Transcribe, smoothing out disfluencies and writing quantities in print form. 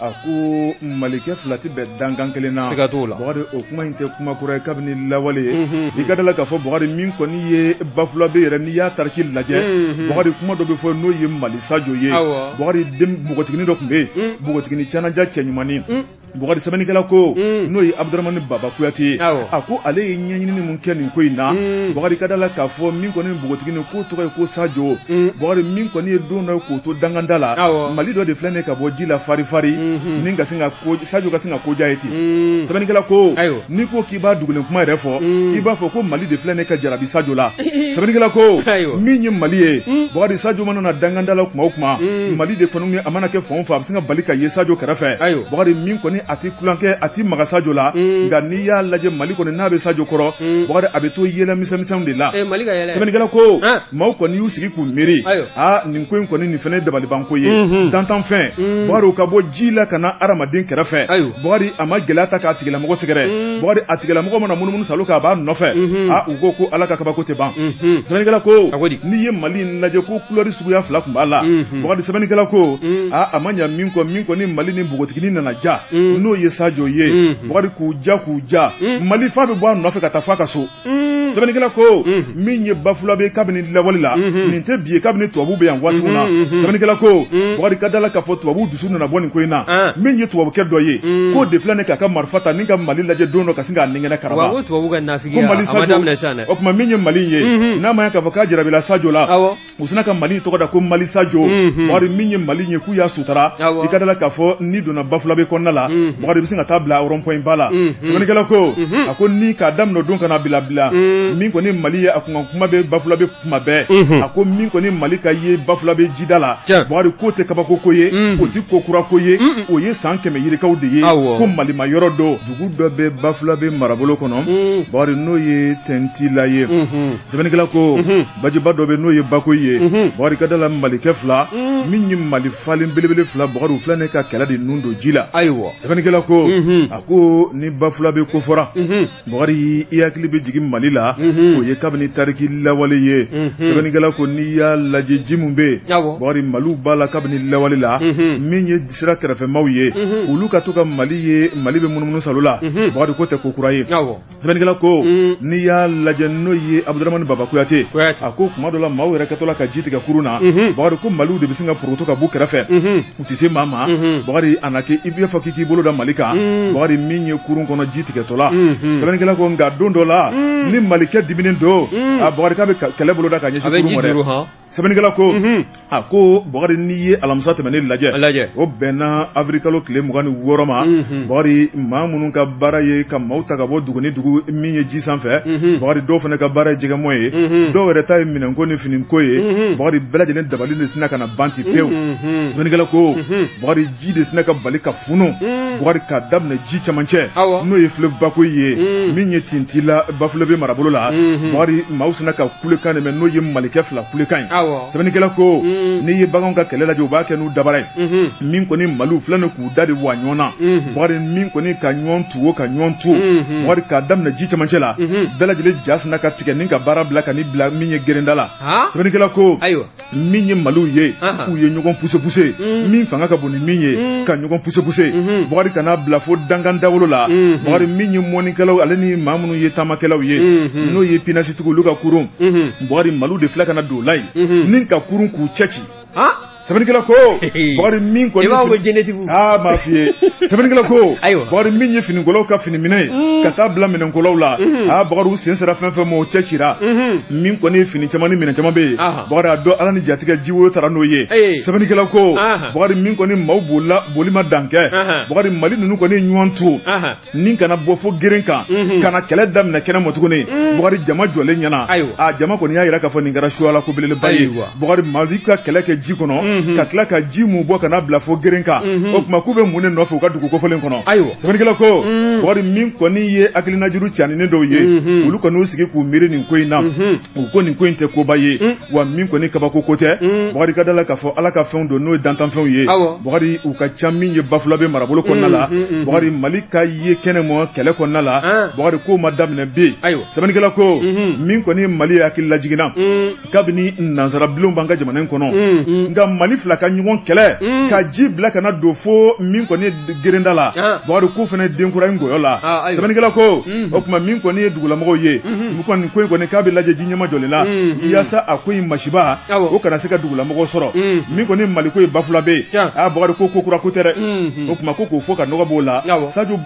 A ko malikɛ fila tɛ bɛn dankan kelen na, siga t'o la, Bukari o kuma in tɛ kuma kura ye kabini lawale i ka da la k'a fɔ Bukari min kɔni ye Bafulabe yɛrɛ n'i y'a tariki lajɛ, unhun, Bukari kuma dɔ bɛ fɔ n'o ye Mali Sajo ye, awɔ, Bukari den npogotiginin dɔ tun bɛ yen, npogotiginin canaja cɛɲumannin, un Bukari sɛbɛnnikɛla ko n'o ye Abudaramani Baba Kuyate ye, awɔ, a ko ale ye ɲɛɲinini mun kɛ nin ko in na, Bukari ka da la k'a fɔ min kɔni npogotiginin k'o tɔgɔ ye ko Sajo, Bukari min kɔni ye don dɔ k'o to danganda la, awɔ, Mali dɔ de filɛ nin ye ka bɔ ji la farifari, ni ka sin ka ko Sajo ka sin ka ko diya ye ten, sɛbɛnnikɛla ko, ayiwa, n'i ko k'i b'a dugulen kuma yɛrɛ fɔ, i b'a fɔ ko Mali de filɛ nin ye ka jarabi Sajo la, sɛbɛnnikɛla ko, ayiwa, min ye Mali ye, Bukari Sajo mana na danganda la tuma o tuma, Mali de kɔni a mana kɛ fan o fan a bɛ sin ka bali ka ye Sajo kɛrɛfɛ, ayiwa, Bukari min kɔni a tɛ tulonkɛ a tɛ maga Sajo la, nka n'i y'a lajɛ Mali kɔni n'a bɛ Sajo kɔrɔ, Bukari a bɛ to yɛlɛ misɛnmisɛnw de la, ee Mali ka yɛlɛ, sɛbɛnnikɛla ko, maaw kɔni y'u sigi k'u miiri, ayiwa, aa nin ko in kɔni nin fana ye dabalibanko ye, dantanfɛn, Bukari o ka bɔ ji la ka na hadamaden kɛrɛfɛ, ayiwa, Bukari a ma gɛlɛya ta k'a tigilamɔgɔ sɛgɛrɛ, Bukari a tigilamɔgɔ mana munumunu salo kan a b'a nɔfɛ, aa u ko ko Ala ka kabako tɛ ban, sɛbɛnnikɛla ko, a ko di, n'i ye Mali in lajɛ ko couleur suguya fila tun b'a la, Bukari sɛbɛnnikɛla ko, aa a ma ɲa min kɔ min kɔni Mali ni npogotiginin nana ja, n'o ye Sajo ye, Bukari k'u ja k'u ja, Mali f'a bɛ bɔ a nɔfɛ ka taa f'a ka so. Sɛbɛnnikɛla ko min ye Bafulabe kabini lawale la nin tɛ bi ye kabini tubabu bɛ yan waati min na sɛbɛnnikɛla ko Bukari ka da la k'a fɔ tubabu dusu nana bɔ nin ko in na min ye tubabukɛ dɔ ye k'o de filɛ nin k'a ka marifa ta ni ka Mali lajɛ don dɔ ka sin k'a nigɛnɛ karaba ko tubabu ka nafigiya a ma daminɛ sisan dɛ o tuma min ye Mali ye n'a ma ɲɛ k'a fɔ k'a jarabila Sajo la u sina ka Mali tɔgɔ da ko Mali Sajo Bukari min ye Mali ye k'u y'a sutara i ka da la k'a fɔ n'i donna Bafulabe kɔnɔna la Bukari i bɛ sin ka taa bila rond point ba la sɛbɛnnikɛla ko a ko ni k'a daminɛ o don ka na bila bila min kɔni Mali ye a kunkan kuma bɛ Bafulabe kuma bɛɛ a ko min kɔni Mali ka ye Bafulabe jida la Bukari k'o tɛ kabako ko ye o tɛ ko kura ko ye o ye san kɛmɛ yirikaw de ye ko Malima yɔrɔ don dugu dɔ bɛ Bafulabe marabolo kɔnɔ Bukari n'o ye Tɛntila ye sɛbɛnnikɛla ko bajiba dɔ bɛ n'o ye Bako ye Bukari ka da la malikɛ fila min ye mali falen belebele fila Bukari u filɛ nin ka kɛlɛ de nun don ji la ayiwa sɛbɛnnikɛla ko a ko ni Bafulabe ko fɔra Bukari i hakili bɛ jigin Mali la o ye kabini tariki lawale ye sɛbɛnnikɛla ko n'i y'a lajɛ ji min bɛ yen Bukari Maliw b'a la kabini lawale la min ye sira kɛrɛfɛmaw ye olu ka to ka Mali ye Mali bɛ munumunu salo la Bukari k'o tɛ ko kura ye Sɛbɛnnikɛla ko n'i y'a lajɛ n'o ye Abudaramani Baba Kuyate a ko tuma dɔ la maaw yɛrɛ kɛtɔ la ka ji tigɛ kurun na Bakari ko Maliw de bɛ sin ka porokoto ka b'u kɛrɛfɛ u tɛ se maa ma Bakari a na kɛ i b'a fɔ k'i k'i bolo da Mali kan Bakari min ye kurun kɔnɔ ji tigɛtɔ la sɛbɛnnikɛla ko nka don dɔ la ni Malikɛ diminen don a Bakari k'a bɛ kɛlɛ bolo da ka ɲɛsin kurun ma dɛ. Sɛbɛnnikɛla ko a ko Bakari n'i ye alamisa tɛmɛnen lajɛ o bɛnna avril kalo tile 26 ma Bakari maa minnu ka baara ye ka maaw ta ka bɔ dugu ni dugu min ye ji sanfɛ Bakari dɔw fana ka baara ye jɛgɛmɔ ye dɔw yɛrɛ ta ye minɛnko ni finiko ye Bakari bɛɛ lajɛlen dabali de sinna ka na ban ten pewu sɛbɛnnikɛla ko Bakari ji de sinna ka bali ka funu Bakari k'a daminɛ ji cɛmancɛ n'o ye fleuve Bako ye min ye Tintila Bafulabe marabolo la Bakari maaw sinna ka kulekan de mɛn n'o ye malikɛ fila kulekan ye sɛbɛnnikɛla ko n'i ye baganw ka kɛlɛ lajɛ u b'a kɛ n'u dabara ye min kɔni maliw filɛ nin k'u da de wa ɲɔgɔn na Bakari min kɔni ka ɲɔgɔn tu o ka ɲɔgɔn tu Bakari k'a daminɛ ji cɛmancɛ la bɛɛ lajɛlen ja sinna ka tigɛ ni ka baara bila ka n'i bila min ye gerenda la sɛbɛnnikɛla ko min ye maliw ye u ye ɲɔgɔn puse-puse min fanga ka bon ni min ye ka ɲɔgɔn puse-puse Bakari ka n'a bila fo dankan dawolo la Bakari min ye mɔnnikɛlaw ale ni maa minnu ye taamakɛlaw ye n'o ye pinasitigiw olu ka kurun Bakari maliw de filɛ ka na don o la yen ni ka kurun k'u cɛ ci sɛbɛnnikɛla ko Bakari min kɔni i b'a fɔ jɛnɛtigiw aa m'a f'i ye sɛbɛnnikɛla ko ayiwa Bakari min ye finikolaw ka finiminɛ ye ka taa bila minɛnkolaw la aa Bakari u sen sera fɛn fɛn ma o cɛ cira min kɔni ye fini caman ni minɛn caman bɛ yen Bakari a dɔn Ala ni jatigɛ jiwoyo taara n'o ye sɛbɛnnikɛla ko Bakari min kɔni maaw bolila boli ma dan kɛ Bakari Mali ninnu kɔni ye ɲɔgɔn tu ni kana bɔ fo geren kan ka na kɛlɛ daminɛ kɛnɛ ma tuguni Bakari jama jɔlen ɲɛna a jama kɔni y'a jira k'a fɔ nin kɛra suyala ko belebeleba ye Bakari Mali ka kɛlɛ kɛ ji kɔnɔ ka tila ka ji mun bɔ ka n'a bila fo geren kan o tuma k'u bɛ mun de nɔfɛ u ka dugu kofɔlen kɔnɔ ayiwa sɛbɛnnikɛla ko Bakari min kɔni ye hakilinajuru caninen dɔw ye olu kɔni y'u sigi k'u miiri nin ko in na u ko nin ko in tɛ koba ye wa min kɔni kabako ko tɛ Bakari ka da la k'a fɔ Ala ka fɛnw don n'o ye dantanfɛnw ye Bakari u ka ca min ye Bafulabe marabolo kɔnɔna la Bakari Mali ka ye kɛnɛ ma kɛlɛ kɔnɔna la Bakari ko ma daminɛ bi sɛbɛnnikɛla ko min kɔni Mali ye hakili lajiginna kabini nansarabilenw b'an ka jamana in kɔnɔ nka Mali Mali fila ka ɲɔgɔn kɛlɛ ka ji bila ka na don fo min kɔni ye gerenda la, Bukari, ko fana denkura in gɔyɔ la. Sɛbɛnnikɛla ko o tuma min kɔni ye dugulamɔgɔw ye, u kɔni ko in kɔni k'a bɛ lajɛ ji ɲɛmajɔlen la, yaasa a ko in masiba o kana se ka dugulamɔgɔw sɔrɔ. Min kɔni Maliko ye Bafulabɛ, aa Bukari, ko ko kura ko tɛ dɛ. O tuma ko k'o fɔ ka nɔgɔ b'o la, Sajo.